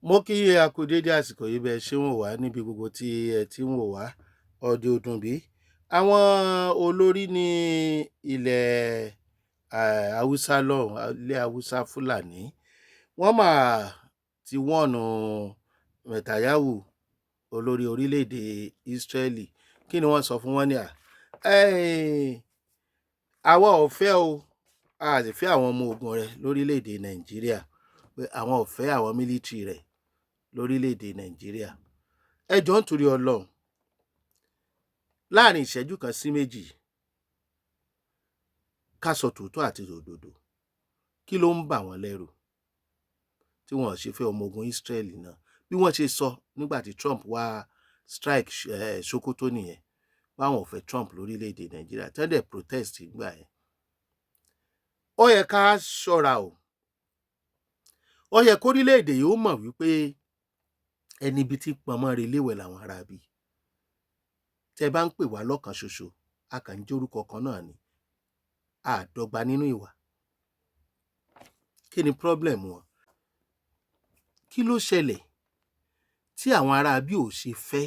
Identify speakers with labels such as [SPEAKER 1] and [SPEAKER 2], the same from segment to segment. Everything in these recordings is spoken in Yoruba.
[SPEAKER 1] Mo kí a kú dédé àsìkò yìí, bẹ́ẹ̀ ṣe ń wò wá níbi gbogbo tí ẹ ti ń wò wá. Ọdẹ ọdún bí àwọn olórí ní ilẹ̀ Haúsá lọ́hùn, ilẹ̀ Haúsá Fúlàní, wọ́n mà ti warn Netanyahu, olórí orílẹ̀-èdè Ísírẹ́lì. Kí ni wọ́n sọ fún wọn? Ní à àwa ò fẹ́ o, a sì fẹ́ àwọn ọmọ ogun rẹ̀ lórílẹ̀-èdè Nàìjíríà, pé àwọn ò fẹ́ àwọn military rẹ̀ lórílẹ̀-èdè Nàìjíríà. Ẹ jọ̀ọ́, nítorí Ọlọ́run, láàrin ìṣẹ́jú kan sí méjì, ká sọ tòótọ́ àti òdodo, kí ló ń bà wọ́n lẹ́rù tí wọ́n ò ṣe fẹ́ ọmọ ogun Ísírẹ́lì náà? Bí wọ́n ṣe sọ nígbà tí Trump wá strike Sokoto nìyẹn, báwọn ò fẹ́ Trump lórílẹ̀‐èdè Nàìjíríà, tẹ́lẹ̀ protest gbà yẹn. Ó yẹ ká ṣọ́ra o. Ó yẹ kórílẹ̀‐èdè yìí ó mọ̀ wípé ẹni ibi tí pọnmọ́ reléwẹ̀ làwọn ará bí. Tẹ́ bá ń pè wá lọ́kàn ṣoṣo, a kàn ń jórúkọ kan náà ni, a dọ́gba nínú ìwà. Kí ni problem wọn? Kí ló ṣẹlẹ̀ tí àwọn ará bí ò ṣe fẹ́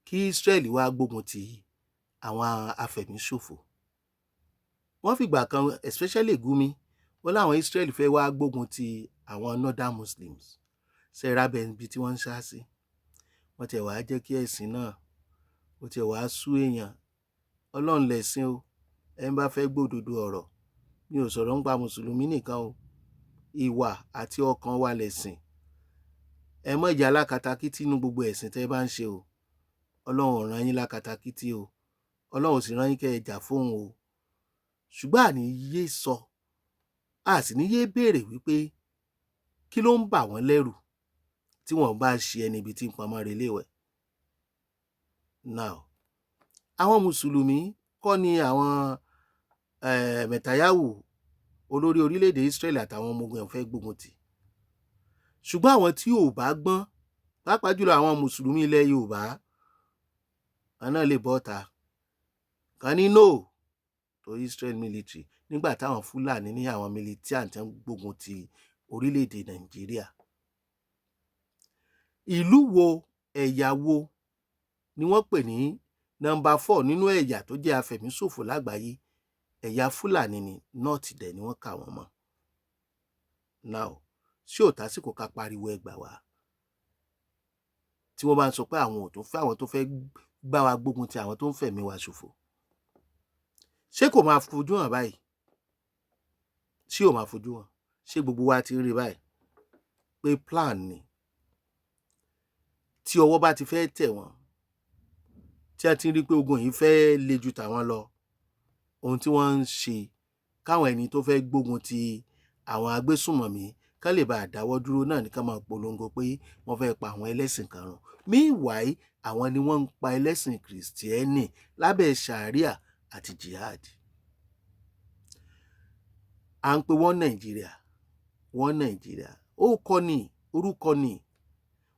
[SPEAKER 1] kí Israel wá gbógun ti àwọn afẹ̀míṣòfò? Wọ́n fìgbà kan, especially Gumi, wọ́n láwọn Israel fẹ́ wá gbógun ti àwọn northern Muslims. Ṣe rábẹ́ ibi tí wọ́n ń sá sí? Wọ́n tiẹ̀ wá jẹ́ kí ẹ̀sìn náà ó tiẹ̀ wá sú èèyàn. Ọlọ́run lẹ̀sìn o. Ẹni bá fẹ́ gbódodo ọ̀rọ̀, mi ò sọ̀rọ̀ nípa mùsùlùmí nìkan o. Ìwà àti ọkàn wa lẹ̀sìn. Ẹ mọ̀ ìjà alákatakítí nínú gbogbo ẹ̀sìn tẹ́ bá ń ṣe o. Ọlọ́run ò rán yín lákatakítí o. Ọlọ́run ò sì rán yín kẹ́ ẹ jà fóun o. Ṣùgbọ́n àní yé sọ, a sì ní yé béèrè wípé kí ló ń bà wọ́n lẹ́rù tí wọ́n bá ṣe ẹni ibi tí ń pamọ́ reléwẹ̀? Now, àwọn mùsùlùmí kọ́ ni àwọn Netanyahu, olórí orílẹ̀-èdè Israel, àtàwọn ọmọ ogun ẹ̀ fẹ́ gbógun tì. Ṣùgbọ́n àwọn tí ò bá gbọ́n, pàápàá jùlọ àwọn mùsùlùmí ilẹ̀ Yorùbá, àwọn náà lè bọ́ ta kan ní no to Israel military nígbà táwọn Fúlàní ní àwọn military tí wọ́n gbógun ti orílẹ̀-èdè Nàìjíríà. Ìlú wo, ẹ̀yà wo ni wọ́n pè ní number 4 nínú ẹ̀yà tó jẹ́ afẹ̀míṣòfò lágbàáyé? Ẹ̀yà Fúlàní ni. North dẹ̀ ni wọ́n kà wọ́n mọ́. Now, ṣé ò tásìkò ká pariwo ẹgbà wá tí wọ́n bá ń sọ pé àwọn ò tó fẹ́ àwọn tó fẹ́ bá wa gbógun ti àwọn tó ń fẹ̀mí wa ṣòfò? Ṣé kò máa fojú hàn báyìí? Ṣé ò máa fojú hàn? Ṣé gbogbo wa ti ń rí báyìí pé plan ni? Tí ọwọ́ bá ti fẹ́ tẹ̀ wọ́n, tí a ti rí pé ogun yìí fẹ́ le ju tàwọn lọ, ohun tí wọ́n ń ṣe káwọn ẹni tó fẹ́ gbógun ti àwọn agbésùnmọ̀mí kán lè bá a dáwọ́ dúró náà ní ká máa polongo pé wọ́n fẹ́ pa àwọn ẹlẹ́sìn kan run. Meanwhile, àwọn ni wọ́n ń pa ẹlẹ́sìn Kìrìsìtẹ́nì lábẹ́ sharia àti jihad. À ń pe wọ́n Nàìjíríà, wọ́n Nàìjíríà, ó kọ́ ni orúkọ ni.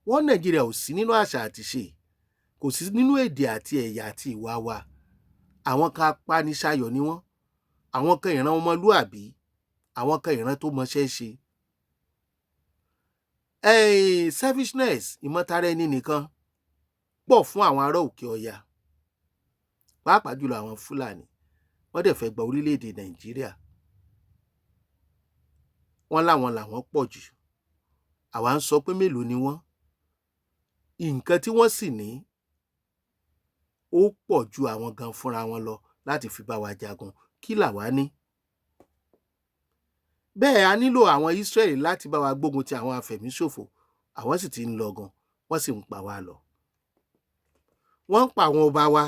[SPEAKER 1] Wọ́n Nàìjíríà ò sí nínú àṣà àti ṣe, kò sí nínú èdè àti ẹ̀yà àti ìwà wa. Àwọn kan apaniṣayọ̀ ni wọ́n, àwọn kan ìran ọmọlúàbí, àwọn kan ìran tó mọṣẹ́ ṣe. Selfishness, ìmọ̀tara ẹni nìkan pọ̀ fún àwọn ará òkè ọya, pàápàá jùlọ àwọn Fúlàní. Wọ́n dẹ̀ fẹ́ gba orílẹ̀-èdè Nàìjíríà. Wọ́n láwọn làwọn pọ̀ jù. Àwa ń sọ pé mélòó ni wọ́n? Nǹkan tí wọ́n sì ní, ó pọ̀ ju àwọn gan fúnra wọn lọ láti fi bá wa jagun. Kí làwa ní? Bẹ́ẹ̀ a nílò àwọn Israẹli láti bá wa gbógun ti àwọn afẹ̀míṣòfò. Àwọn sì ti ń lọ gan, wọ́n sì ń pa wá lọ, wọ́n ń pa àwọn ọba wa.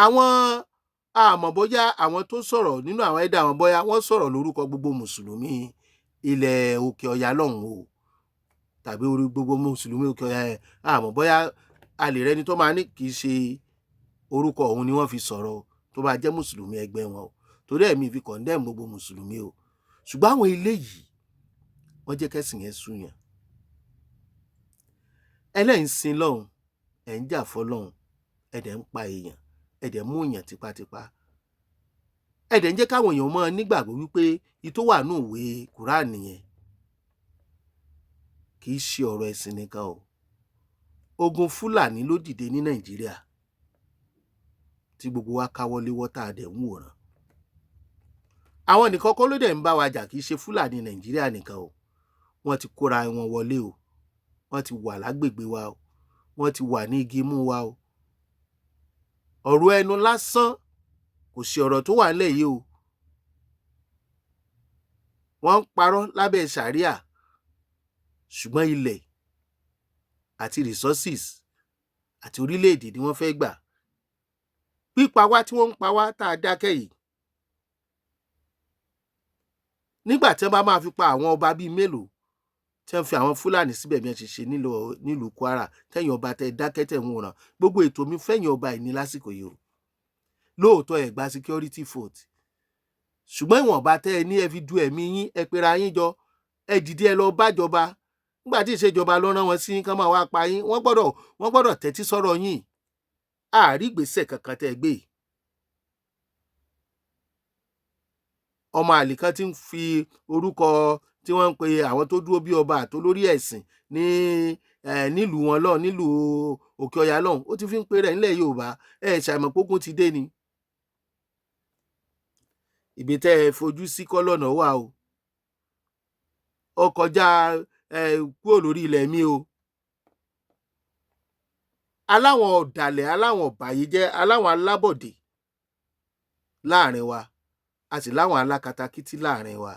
[SPEAKER 1] Àwọn àmọ́ bóyá àwọn tó sọ̀rọ̀ nínú àwọn ẹ̀dá àwọn, bóyá wọ́n sọ̀rọ̀ lórúkọ gbogbo mùsùlùmí ilẹ̀ òkè ọya lọ́hùn o, tàbí orí gbogbo mùsùlùmí òkè ọya yẹn. Àmọ́ bóyá a lè rẹni tó máa ní kì í ṣe orúkọ òun ni wọ́n fi sọ̀rọ̀, tó bá jẹ́ mùsùlùmí ẹgbẹ́ wọn o. Torí ẹ̀mí fi condemn gbogbo mùsùlùmí o. Ṣùgbọ́n àwọn eléyìí, wọ́n jẹ́ kẹ́sìn yẹn súyàn. Ẹlẹ́yìn sin lọ́hùn, ẹ̀ ń jà fọlọ́hùn, ẹ̀ dẹ̀ ń pa èèyàn, ẹ̀ dẹ̀ mú èèyàn tipátipá, ẹ̀ dẹ̀ ń jẹ́ káwọn èèyàn máa nígbàgbọ́ wípé ìtó wà nù ìwé Kùránì nìyẹn. Kì í ṣe ọ̀rọ̀ ẹ̀sìn nìkan o. Ogun Fúlàní ló dìde ní Nàìjíríà tí gbogbo wa káwọ́ léwọ́ tá a dẹ̀ ń wòran. Àwọn nìkan kọ́ ló dẹ̀ ń bá wa jà. Kì í ṣe Fúlàní Nàìjíríà nìkan o. Wọ́n ti kóra wọn wọlé o. Wọ́n ti wà lágbègbè wa o. Wọ́n ti wà ní igi imú wa o. Ọ̀rọ̀ ẹnu lásán kò sí ọ̀rọ̀ tó wà nílẹ̀ yìí o. Wọ́n ń parọ́ lábẹ́ sàríà, ṣùgbọ́n ilẹ̀ àti resources àti orílẹ̀-èdè ni wọ́n fẹ́ gbà. Pípa wá tí wọ́n ń pa wá tá a dákẹ́ yìí, nígbà tí wọ́n bá máa fi pa àwọn ọba bíi mélòó tí wọ́n fi àwọn Fúlàní síbẹ̀, bí wọ́n ṣe ṣe nílùú Kwara, tẹ̀yìn ọba tẹ́ dákẹ́ tẹ̀ ń wòran. Gbogbo ètò mi fẹ̀yìn ọba yìí ní lásìkò yìí o. Lóòótọ́, ẹ̀ gba security vote, ṣùgbọ́n ìwọ̀nba tẹ́ ẹ ní, ẹ fi du ẹ̀mí yín. Ẹ pera yín jọ, ẹ dìde, ẹ lọ bájọba. Nígbà tí ìṣèjọba ló rán wọn sí kán máa wá pa yín, wọ́n gbọ́dọ̀ tẹ́tí sọ́rọ̀ yín. Àárí ìgbésẹ̀ kankan tẹ́ ẹ gbé yìí. Ọmọ àlè kan ti ń fi orúkọ tí wọ́n ń pe àwọn tó dúró bí ọba àtolórí ẹ̀sìn ní nílùú wọn lọ́hùn, nílùú Òkè Ọya lọ́hùn, ó ti fi ń pe rẹ̀ nílẹ̀ Yorùbá. Ẹ ṣàìmọ̀ pógún ti dé ni. Ibi tẹ́ ẹ fojú sí kọ́ lọ́nà wà o. Ó kọjá ẹ kúrò lórí ilẹ̀ mi o. Aláwọn ọ̀dàlẹ̀, aláwọn ọ̀bàyéjẹ́, aláwọn alábọ̀dé láàrin wa, a sì láwọn alákatakítí láàrin wa.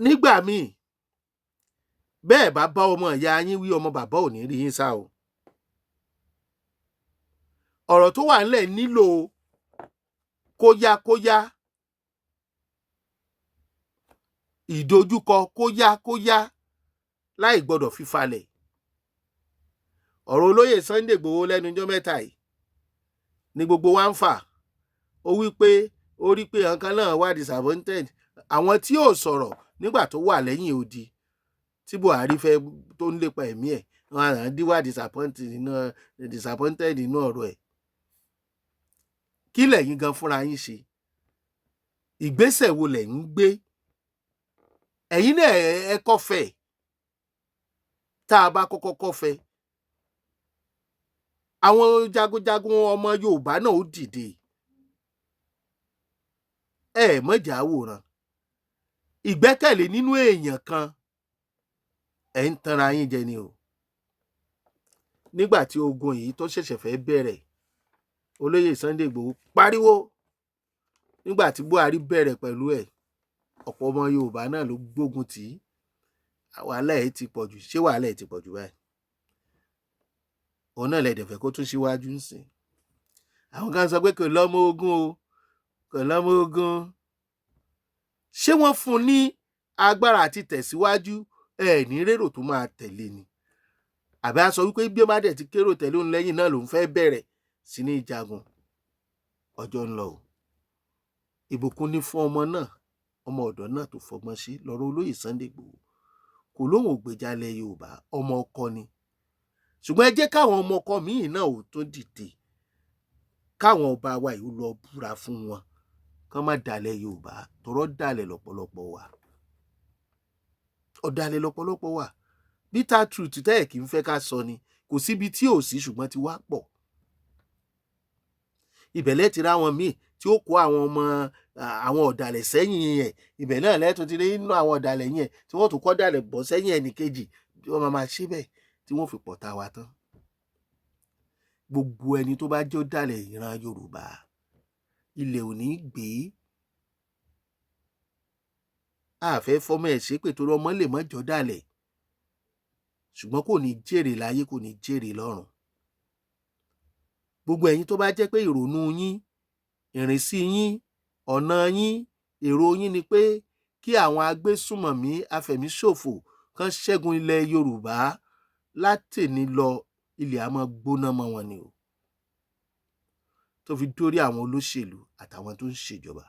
[SPEAKER 1] Nígbà míì bẹ́ẹ̀, bá bá ọmọ ìyá yín wí, ọmọ bàbá ò ní rí yín sá o. Ọ̀rọ̀ tó wà ńlẹ̀ nílò kóyákóyá, ìdojúkọ kóyákóyá láì gbọ́dọ̀ fífalẹ̀. Ọ̀rọ̀ olóyè Sunday Igboho lẹ́nu ijọ́ mẹ́ta yìí ni gbogbo wa ń fà. Ó wí pé ó rí pé nǹkan kan náà wà disappointed, àwọn tí ò sọ̀rọ̀ nígbà tó wà lẹ́yìn odi tí Buhari fẹ́ tó ń lépa ẹ̀mí ẹ̀, wọn à ń wà disappointed nínú ọ̀rọ̀ ẹ̀. Kí lẹ̀yin gan fúnra yín ṣe? Ìgbésẹ̀ wo lẹ̀ ń gbé? Ẹ̀yin náà ẹ kọ́fẹ́. Tá a bá kọ́kọ́ kọ́fẹ́, àwọn jagunjagun ọmọ Yorùbá náà ó dìde. Ẹ mọ̀jà wòran. Ìgbẹ́kẹ̀lé nínú èèyàn kan, ẹ̀ ń tanra yín jẹ ni o. Nígbà tí ogun yìí tó ṣẹ̀ṣẹ̀ fẹ́ bẹ̀rẹ̀, olóyè Sunday Igboho pariwo. Nígbà tí Buhari bẹ̀rẹ̀ pẹ̀lú ẹ̀, ọ̀pọ̀ ọmọ Yorùbá náà ló gbógun tì í. Wàhálà ẹ̀ ti pọ̀ jù. Ṣé wàhálà ẹ̀ ti pọ̀ jù báyìí? Òun náà lẹ̀dẹ̀ fẹ́ kó tún síwájú ń sìn. Àwọn kan sọ pé kò lọ́mọ ogun o, kò lọ́mọ ogun. Ṣé wọ́n fún un ní agbára àti tẹ̀síwájú? Ẹ̀ ní rérò tó máa tẹ̀lé ni, àbí a sọ wípé bí ó bá dẹ̀ ti kérò tẹ̀lé òun lẹ́yìn náà lòun fẹ́ bẹ̀rẹ̀ sí ní jagun. Ọjọ́ ń lọ o. Ìbùkún ní fún ọmọ náà, ọmọ ọ̀dọ́ náà tó fọgbọ́n sí lọ́rọ̀ olóyè Sunday Igboho. Kò lóun ò gbèjà ilẹ̀ Yorùbá, ọmọ ọkọ ni. Ṣùgbọ́n ẹ jẹ́ káwọn ọmọ ọkọ míì náà ò tó dìde, káwọn ọba wa yìí lọ búra fún wọn kán má dalẹ̀ Yorùbá. Tọrọ dalẹ̀ lọ́pọ̀lọpọ̀ wa, ọ̀dàlẹ̀ lọ́pọ̀lọpọ̀ wa. Bitter truth tẹ́ ẹ̀ kì í fẹ́ ká sọ ni. Kò síbi tí ò sí, ṣùgbọ́n ti wá pọ̀. Ibẹ̀ lẹ́ẹ̀ ti ráwọn míì tí ó kó àwọn ọmọ àwọn ọ̀dàlẹ̀ sẹ́yìn ẹ̀. Ibẹ̀ náà lẹ́tún ti rí nínú àwọn ọ̀dàlẹ̀ yẹn tí wọ́n tún kọ́ dàlẹ̀ bọ́ sẹ́yìn ẹnì kejì, tí wọ́n máa máa ṣe bẹ́ẹ̀ tí wọ́n fi pọ̀ ta wa tán. Gbogbo ẹni tó bá jẹ́ ọ̀dàlẹ̀ ìran Yorùbá, ilẹ̀ ò ní gbé. Àfẹ́ fọmọ ẹ̀ ṣépè torí ọmọ lè mọ́jọ́ dàlẹ̀, ṣùgbọ́n kò ní jèrè láyé, kò ní jèrè lọ́run. Gbogbo ẹ̀yin tó bá jẹ́ pé ìrònú yín, ìrìnsí yín, ọ̀nà yín, èrò yín ni pé kí àwọn agbésùmọ̀mí afẹ̀míṣòfò kan ṣẹ́gun ilẹ̀ Yorùbá, látẹ̀ní lọ, ilẹ̀ á máa gbóná mọ́ wọn ni o, tó fi dórí àwọn olóṣèlú àtàwọn tó ń ṣèjọba.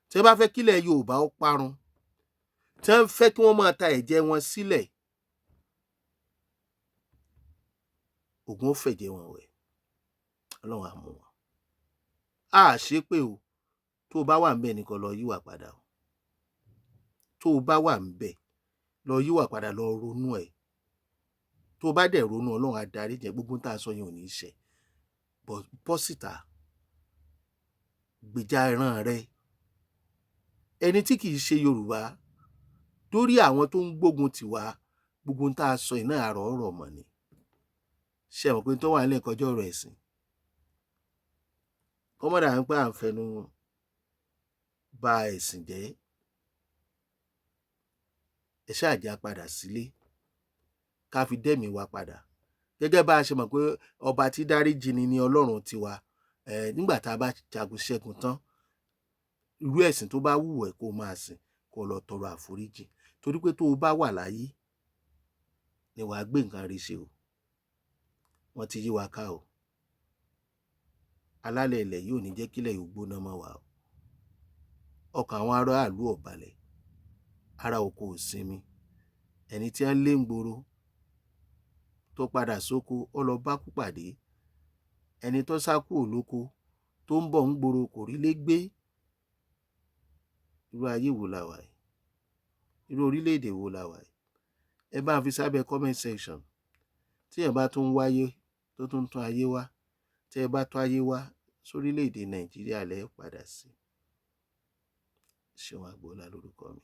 [SPEAKER 1] Tí wọ́n bá fẹ́ kílẹ̀ Yorùbá ó parun, tí wọ́n fẹ́ kí wọ́n máa ta ẹ̀jẹ̀ wọn sílẹ̀, Ògún ó fẹ̀jẹ̀ wọn wẹ̀, Ọlọ́run á mú wọn. A ṣe pé o. Tó o bá wà ńbẹ̀ nìkan lọ yíwà padà o. Tó o bá wà ńbẹ̀ Lọ yíwà padà, lọ ronú ẹ̀. Tó bá dẹ̀ ronú, Ọlọ́run á dáríjì ẹ́. Gbogbo tá a sọ yẹn ò ní í ṣẹ. Bọ́ síta, gbèjà ìran rẹ. Ẹni tí kì í ṣe Yorùbá lórí àwọn tó ń gbógun tì wá, gbogbo tá a sọ yìí náà, àrọ̀ ọ̀rọ̀ mọ̀ ni. Ṣe mọ̀ pé tó wà nílẹ̀ kọjá ọ̀rọ̀ ẹ̀sìn? Kọ́mọ́dà ń pẹ́ à ń fẹnu ba ẹ̀sìn jẹ́. Ẹ ṣáà já padà sílé, ká fi dẹ́mi wa padà, gẹ́gẹ́ bá a ṣe mọ̀ pé ọba tí dáríjì ni ní Ọlọ́run tiwa. Nígbà tá a bá jagun ṣẹ́gun tán, irú ẹ̀sìn tó bá wù ẹ́ kó máa sìn, kó lọ tọrọ àforíjì, torí pé tó o bá wà láyé ni wàá gbé nǹkan rí ṣe o. Wọ́n ti yí wa ká o. Alálẹ̀ ilẹ̀ yìí ò ní jẹ́ kílẹ̀ yìí gbóná mọ́ wa o. Ọkàn àwọn aráàlú ò balẹ̀, ara oko ò sinmi. Ẹni tí wọ́n lé ń gbòòrò tó padà sóko, ó lọ bá kú pàdé. Ẹni tó sá kúrò lóko tó ń bọ̀ ń gbòòrò kò rí lé gbé. Irú ayé wo la wà yìí? Irú orílẹ̀-èdè wo la wà yìí? Ẹ bá fi sábẹ́ comment section. Tí ẹ bá tún wáyé tó tún tún ayé wá, tí ẹ bá tún ayé wá sórílẹ̀-èdè Nàìjíríà lẹ́ padà sí. Ṣeun Agboola lórúkọ mi.